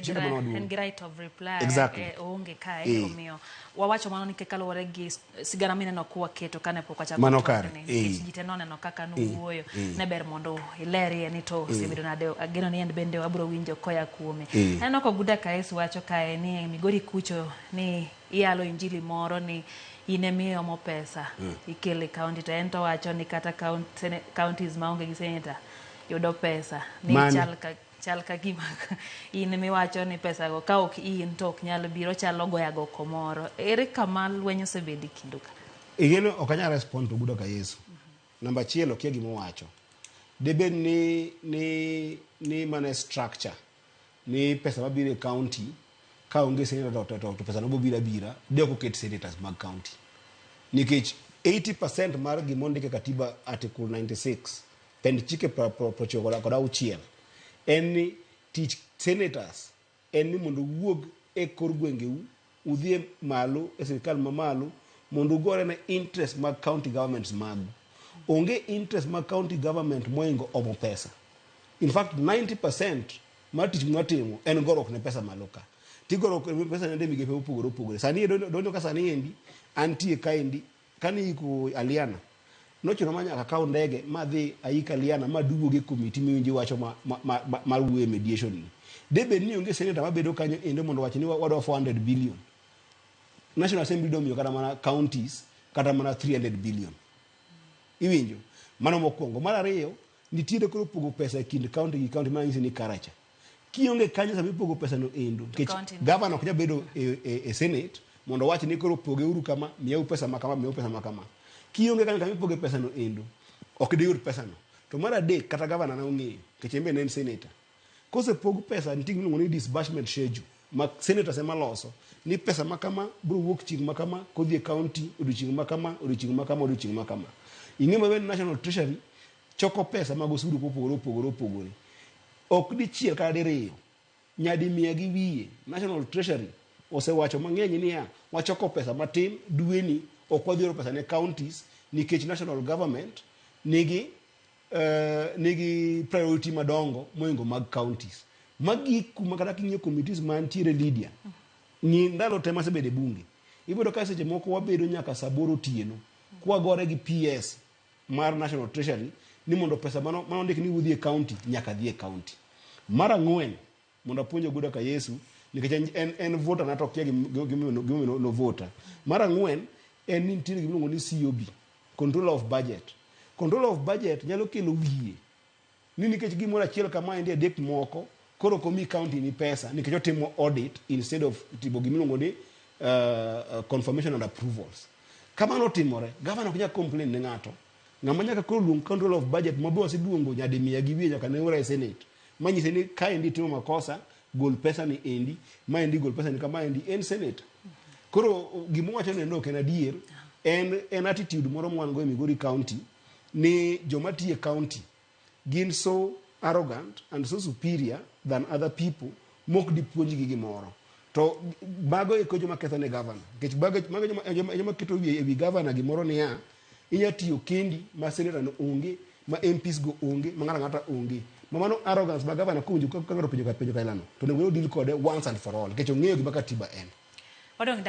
Senator mano maduong'. En gi right of reply. Oonge kae. Omiyo wawacho mano nikech kaluwore gi sigana mineno kwaketo kane pok wachako Mano twak kare. ni, nikech ji te noneno kaka nuwuoyo, ne ber mondo ilerie ni to osebedo nade. Ageno ni en bende wabiro winjo koya kuome. Aneno ka Oguda Kaes wacho kae ni e Migori kucho ni iyalo injili moro ni in emiomo pesa ikelo e county, to en to wacho ni kata counties maonge gi senator yudo pesa ni Mane? Chal ka gima in miwacho ni pesa go ka ok in to ok nyal biro, chalo goya go komoro. Ere kama lweny osebedo e kindu ka? Igeno ok anyal respond to Oguda ka Yesu. Namba achiel, okia gima owacho. Debed ni mana structure ni pesa mabiro e county ka onge senator to pesa no biro abira, de ok oket senators mag county. Nikech 80% mar gima ondik e katiba, article 96 pend chike 96, en ni tich senators en ni mondo uwuog e kor gwengeu udhi e malo e sirikal mamalo mondo ugore ne interest mag county governments magu. Onge interest mag county government moingo omo pesa. In fact, 90% mar tich mwatimo en goruok ne pesa malo ka. Tigoruok ne pesa nende migepe mopogore opogore. Sani donjo ka sani endi antie kaendi kane iko Aliana nochuno ma nyaka akaw ndege madhi aik Aliana maduogo e komiti miwinjo iwacho mar wuoyo e mediation ni. Debed ni onge senator mabedo kanyo endo mondo owach ni wadwa 400 billion. National Assembly domiyo kata mana counties kata mana 300 billion. Iwinjo? Mano mokwongo. Mar ariyo, nitiere koro pogo pesa e kind county gi county manyisi ni karacha. Kionge kanyo sama ipogo pesa no endo, nikech county no. Governor ok nyal bedo e senate mondo owach ni koro poge uru kama, miyau pesa ma kama, miyau pesa ma kama. Kionge kanyo kama ipoge pesa no endo, ok diyud pesa no. To mar adek, kata governor ne ong'eyo, nikech en be ne en senator. Kosepog pesa, nitie gima iluongo ni disbursement schedule ma senators ema loso ni pesa ma kama biro wuok chieng' ma kama kodhi e county odiochieng' ma kama, odiochieng' ma kama, odiochieng' ma kama. Ing'e maber ni National Treasury choko pesa mag osuru mopogore opogore opogore. Ok dichiel kata diriyo, nyadi mia gi wiye National Treasury osewacho mang'eny niya, wachoko pesa matin dweni, ok wadhi oro pesa ne counties nikech national government nigi priority madongo moingo mag counties. Magik kuma kata king'iyo committees mantiere, Lydia, ng'i ndalo te masebedo e bunge, ibiro ka seche moko wabedo nyaka saa 8 otieno kwagore gi PS mar National Treasury ni mondo pesa mano ndik ni udhi e county nyaka dhi e county. Mar ang'wen, mondo apuonj Oguda ka Yesu nikech en voter na to okia gimomiyo no vota. Mar ang'wen en ni nitiere gimiluongo ni COB, controller of budget. Controller of budget nyalo kelo wiye ni nikech gimoro achiel kama endi adek moko koro ok omi county ni pesa nikech otimo audit instead of timo gimiluongo ni confirmation and approvals. Kamano otimore, governor ok nyal complain ne ng'ato. Ng'ama nyaka koro luong controller of budget ma be waseluongo nyadi mia gi wiye nyaka ne ora e senate manyise ni kaendi itimo makosa, gol pesa ni endi, maendi gol pesa ni kama endi en senator. Koro gima owacho ni ok en adier, en attitude moro ma wan go e Migori County ni joma tiyo e county gin so arrogant and so superior than other people mok dipuonjgi gimoro. To mago eko joma ketho ne governor. Nikech mago joma keto wiye ewi governor gimoro niya, inya tiyo kendi ma senator no onge, ma MPs go onge, ma ng'ato ang'ata onge. Ma mano arrogance ma governor kowinjo ka ng'ato penjo ka penjo kailano, to onego deal kode once and for all. Nikech ong'eyo gima katiba en. Wadong'